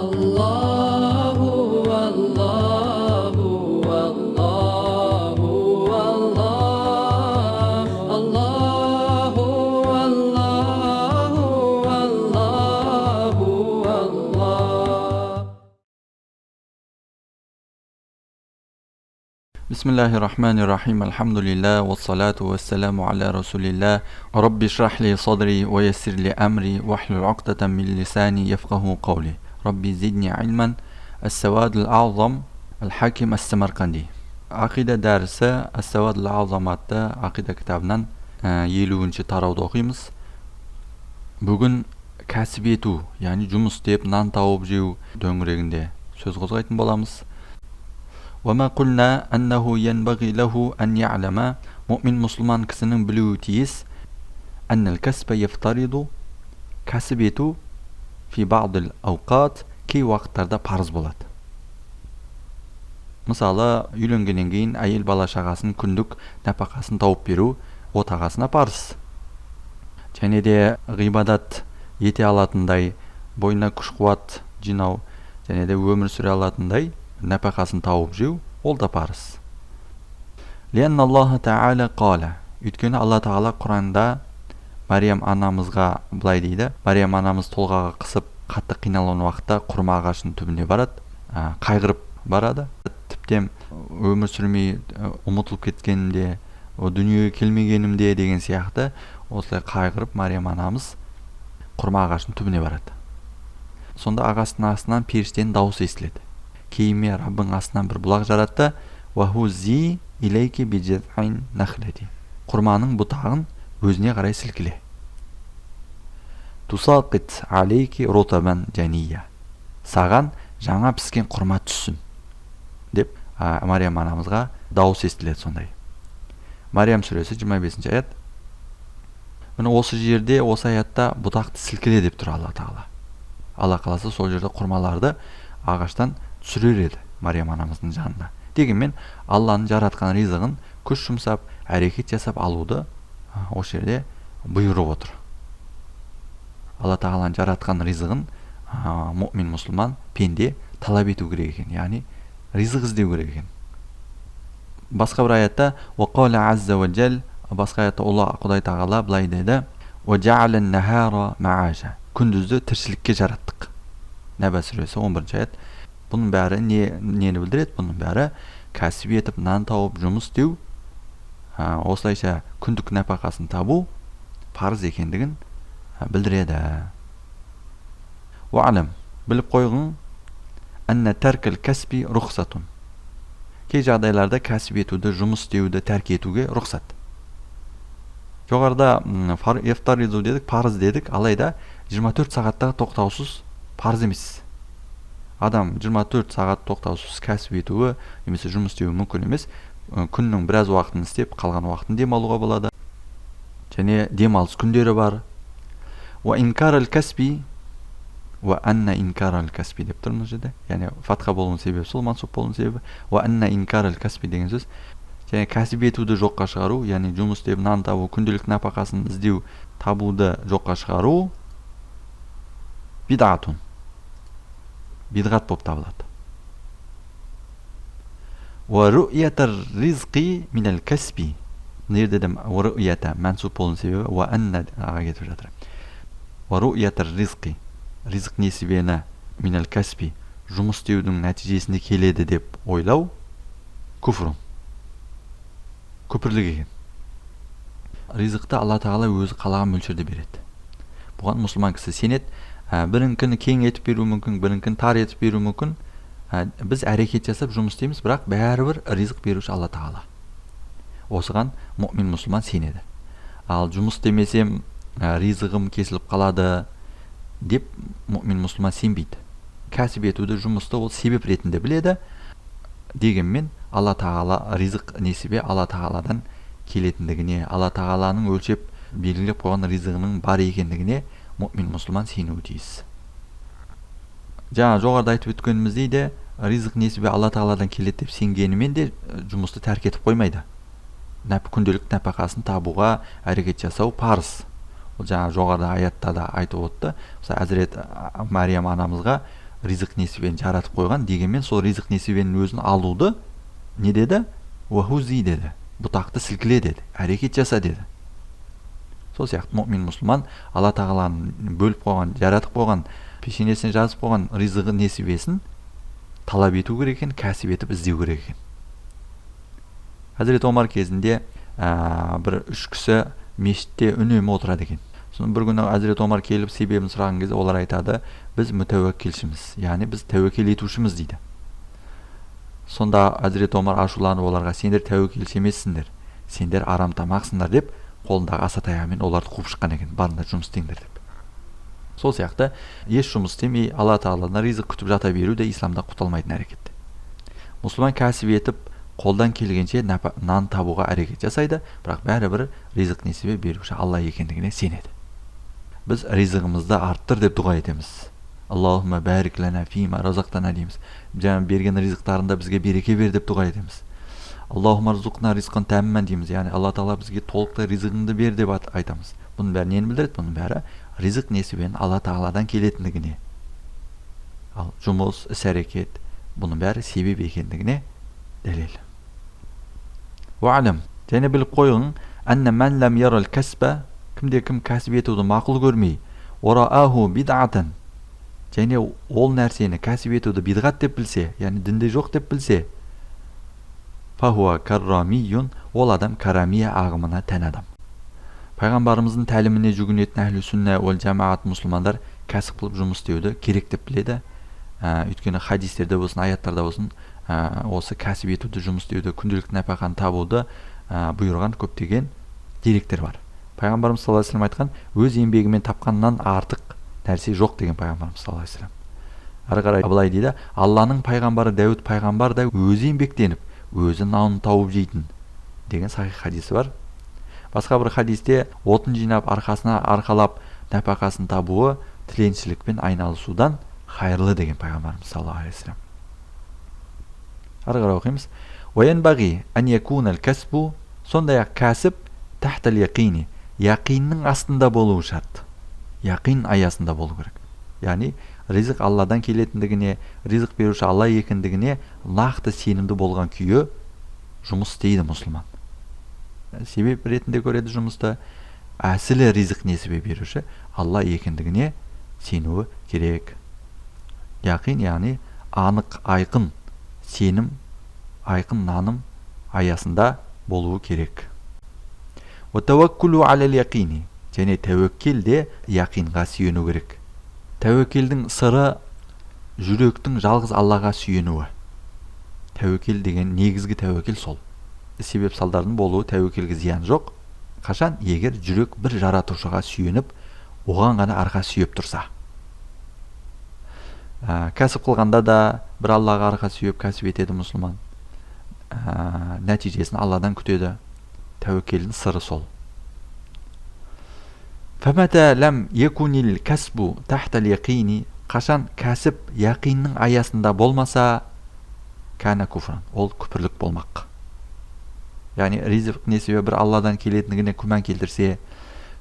Allahu, Allahu, Allahu, Allah, Allahu, Allahu, Allahu, Allah. Bismillahirrahmanirrahim. Alhamdulillah, wassalatu wassalamu ala rasulillah. Rabbi shrah li sadri wa yassir li amri wahlul uqdatan min lisani yafqahu qawli. Rabbi zidni ilman. As-Sawad al-A'zam, Al-Hakim As-Samarqandi. Ақида дәрісі As-Sawad al-A'zam атты ақида кітабынан 50-ші тарауды оқимыз. Бүгін кәсіп ету, яғни жұмыс істеп нан тауып жеу төңірегінде сөз қозғайтын боламыз. وَمَا قُلْنَا أَنَّهُ يَنْبَغِي لَهُ أَنْ يَعْلَمَ. Мұмин мұсылман кісінің білуі тиіс. أَنَّ الْكَسْبَ يَفْتَرِضُ, кәсіп ету فِي بَعْضِ الْأَوْقَاتِ, кей уақыттарда парыз болады. Мысалы, үйленгеннен кейін әйел бала шағасын күндік нәпақасын тауып беру отағасына парыз. Және де ғибадат ете алатындай, бойына күш қуат жинау, және де өмір сүре алатындай нәпақасын тауып жеу, ол да парыз. Лианна Аллаха Таала қала. Өйткені Алла Тағала Құранда Мариям анамызға былай дейді. Мариям анамыз толғаға қысып, қатты қиналған уақытта құрма ағашының түбіне барады, қайғырып барады. Тіптен өмір сүрмей ұмытылып кеткенімде, дүниеге келмегенімде деген сияқты осылай қайғырып Мариям анамыз құрма ағашының түбіне барады. Сонда ағаштың астынан періштенің дауысы естіледі. Кейіме Раббың астынан бір бұлақ жаратты. Уахузи илейки биджиз'ин нахлати. Құрманың бұтағын өзіне қарай сілкіле. Тусақит алейки рутабан жания. Саған жаңа піскен құрма түссін деп Мариям анамызға дауыс естіледі сондай. Мариям сүресі 25-ші аят. Міне осы жерде, осы аятта бұтақты сілкіле деп тұр Алла Тағала. Алла қаласа сол жерде құрмаларды ағаштан түсірер еді Мариям анамыздың жанына. Дегенмен Алланың жаратқан ризығын күш жұмсап, әрекет жасап алуды осы жерде бұйырып отыр. Алла Тағаланың жаратқан ризығын мұмин мұсылман пенде талап ету керек екен, яғни ризық іздеу керек екен. Басқа бір аятта уақала азза уа жал, басқа аятта Ұлы Құдай Тағала былай деді: уа жа'ала ан-нахара мааша. Күндізді тіршілікке жараттық. Нәба сүресі 11-ші аят. Бұның бәрі нені білдіреді? Бұның бәрі кәсіп етіп, нан тауып, жұмыс істеу, осылайша күндік нәпақасын табу парыз екендігін білдіреді. Уa'лам, біліп қойғын, әнна тәркіл кәсби рұқсатун. Кей жағдайларда кәсіп етуді, жұмыс істеуді тәрк етуге рұқсат. Жоғарыда ифтаризу дедік, парыз дедік, алайда 24 сағатта тоқтаусыз парыз емес. Адам 24 сағат тоқтаусыз кәсіп етуі немесе жұмыс істеуі мүмкін емес. Күннің біраз уақытын істеп, қалған уақытын демалуға болады. Және демалыс күндері бар. Уа инкар аль-кәсби, уа анна инкар аль-кәсби деп тұр мына жерде. Яғни фатха болуының себебі сол, мансуб болуының себебі. Уа анна инкар аль-кәсби деген сөз. Және кәсіп етуді жоққа шығару, яғни жұмыс істеп нан табу, күнделікті нәпақасын іздеу, табуды жоққа шығару бидатун. Бидғат болып табылады. Уа ру'ятар ризқи минал кәсби. Мына жерде де уа ру'ята мансуб болуының себебі уа анна аға кетіп жатыр. Уа ру'ятар ризқи, ризық несібені минал кәсби, жұмыс істеудің нәтижесінде келеді деп ойлау күфрун, күпірлік екен. Ризықты Алла Тағала өзі қалаған мөлшерде береді. Бұған мұсылман кісі сенеді. Бірінкіні кең етіп беруі мүмкін, бірінкіні тар етіп беруі мүмкін. Біз әрекет жасап жұмыс істейміз, бірақ бәрібір ризық беруші Алла Тағала. Осыған мұмин мұсылман сенеді. Ал жұмыс істемесем, ризығым кесіліп қалады деп мұмин мұсылман сенбейді. Кәсіп етуді, жұмысты ол себеп ретінде біледі. Дегенмен Алла Тағала ризық несібе Алла Тағаладан келетіндігіне, Алла Тағаланың өлшеп белгілеп қойған ризығының бар екендігіне мұмин мұсылман сенуі тиіс. Жаңа жоғарыда айтып өткеніміздей де, ризық несібе Алла Тағаладан келеді деп сенгенімен де жұмысты тәрк етіп қоймайды. Күнделік нәпақасын табуға әрекет жасау парыз. Ол жаңа жоғарыда аятта да айтып өтті. Мысалы, Әзірет Мариям анамызға Ризық несібені жаратып қойған, дегенмен сол ризық несібенің өзін алуды не деді? Уахузи деді. Бұтақты сілкіле деді, әрекет жаса деді. Сол сияқты мұмин мұсылман Алла тағаланың бөліп қойған, жаратып қойған, пешенесіне жазып қойған ризығы несібесін талап ету керек екен, кәсіп етіп іздеу керек екен. Хазірет Омар кезінде бір үш кісі мешітте үнемі отырады екен. Соны бір күні Хазірет Омар келіп себебін сұраған кезде олар айтады, біз мүтәуәккілшіміз, яғни біз тәуекел етушіміз дейді. Сонда Хазірет Омар ашуланып оларға, сендер тәуекелші емессіңдер, сендер арам тамақсыңдар деп қолындағы аса таяғымен оларды қуып шыққан екен, барыңдар жұмыс істеңдер деп. Сол сияқты еш жұмыс істемей Алла тағаладан ризық күтіп жата беру де исламда құпталмайтын әрекет. Мұсылман кәсіп етіп қолдан келгенше нан табуға әрекет жасайды, бірақ бәрібір ризық несібе беруші Алла екендігіне сенеді. Біз ризығымызды арттыр деп дұға етеміз. Аллахумма барик лана фима разақтана дейміз. Жаңа берген ризықтарында бізге береке бер деп дұға етеміз. Аллахумма рзуқна ризқан тәммән дейміз. Яғни Алла тағала бізге толықтай ризығыңды бер деп айтамыз. Бұның бәрі нені білдіреді? Бұның бәрі ризық несібенің Алла тағаладан келетіндігіне. Ал жұмыс, іс-әрекет, бұның бәрі себеп екендігіне дәлел. Уәлім, және біліп қойың, әнне мән ләм ярал кәсбә, кімде кім кәсіп етуді мақұл көрмей, урааху бидъатан, және ол нәрсені кәсіп етуді бидғат деп білсе, яғни дінде жоқ деп білсе, фахуа каррамиюн, ол адам карамия ағымына тән адам. Пайғамбарымыздың тәліміне жүгінетін әхлі сүнна уәл жамаат мұсылмандар кәсіп қылып жұмыс істеуді керек деп біледі. Өйткені хадистерде болсын, аяттарда болсын, осы кәсіп етуді, жұмыс істеуді, күнделікті нәпақаны табуды бұйырған көптеген деректер бар. Пайғамбарымыз саллаллаху алейхи вассалам айтқан, өз еңбегімен тапқаннан артық нәрсе жоқ деген пайғамбарымыз саллаллаху алейхи вассалам. Ары қарай былай дейді, Алланың пайғамбары Дәуіт пайғамбар да өзі еңбектеніп, өзі нанын тауып жейтін деген сахих хадисі бар. Басқа бір хадисте отын жинап арқасына арқалап нәпақасын табуы тіленшілікпен айналысудан хайырлы деген пайғамбарымыз саллаллаху алейхи вассалам. Ары қарай оқимыз. Уаянбағи ан якуна ал-касбу, сондай-ақ кәсіп тахтал яқини, яқиннің астында болуы шарт. Яқин аясында болу керек. Яғни ризық Алладан келетіндігіне, ризық беруші Алла екендігіне нақты сенімді болған күйі жұмыс істейді мұсылман. Себеп ретінде көреді жұмысты, әсілі ризық несібе беруші Алла екендігіне сенуі керек. Яқин, яғни анық, айқын сенім, айқын наным аясында болуы керек. Уа тауаккулу алал яқини, және тәуекел де яқинға сүйену керек. Тәуекелдің сыры жүректің жалғыз Аллаға сүйенуі. Тәуекел деген негізгі тәуекел сол. Себеп салдардың болуы тәуекелге зиян жоқ. Қашан? Егер жүрек бір жаратушыға сүйеніп, оған ғана арқа сүйеп тұрса. Кәсіп қылғанда да бір Аллаға арқа сүйеп кәсіп етеді мұсылман. Нәтижесін Алладан күтеді. Тәуекелдің сыры сол. Фәмәтә ләм екунил кәсбу тахтал яқини, қашан кәсіп яқиннің аясында болмаса, кәна куфран, ол күпірлік болмақ. Яғни ризық несібе бір Алладан келетіндігіне күмән келтірсе,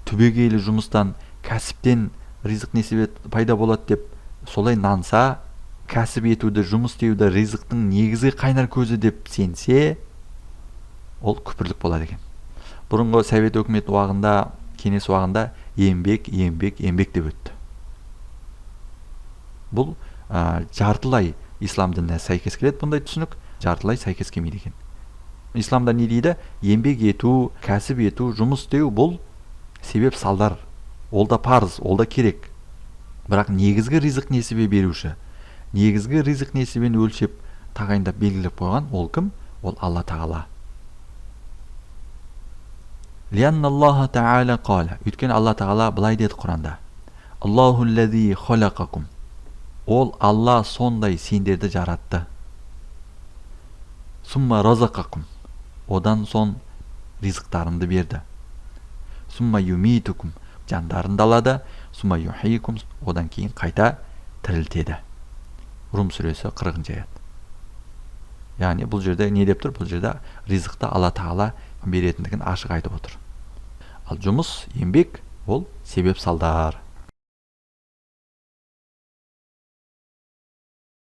түбегейлі жұмыстан, кәсіптен ризық несібе пайда болады деп солай нанса, кәсіп етуді, жұмыс істеуді ризықтың негізгі қайнар көзі деп сенсе, ол күпірлік болады екен. Бұрынғы Совет өкіметі уағында, кеңес уағында еңбек, еңбек, еңбек деп өтті. Бұл жартылай ислам дініне сәйкес келеді бұндай түсінік, жартылай сәйкес келмейді екен. Исламда не дейді? Еңбек ету, кәсіп ету, жұмыс істеу бұл себеп салдар. Ол да парыз, ол да керек. Бірақ негізгі ризық несібе беруші, негізгі ризық несібені өлшеп, тағайындап, белгілеп қойған ол кім? Ол Алла Тағала. Лианналлаха тағала қала. Өйткені Алла Тағала былай деді Құранда. Аллаху ллази халақакум. Ол Алла сондай сендерді жаратты. Сумма разақакум. Одан соң ризықтарыңды берді. Сумма юмитукум. Жандарыңды алады. Сумма юхийкум. Одан кейін қайта тірілтеді. Рум сүресі 40 аят. Яғни бұл жерде не деп тұр? Бұл жерде ризықты Алла Тағала беретіндігін ашық айтып отыр. Ал жұмыс, еңбек ол себеп салдар.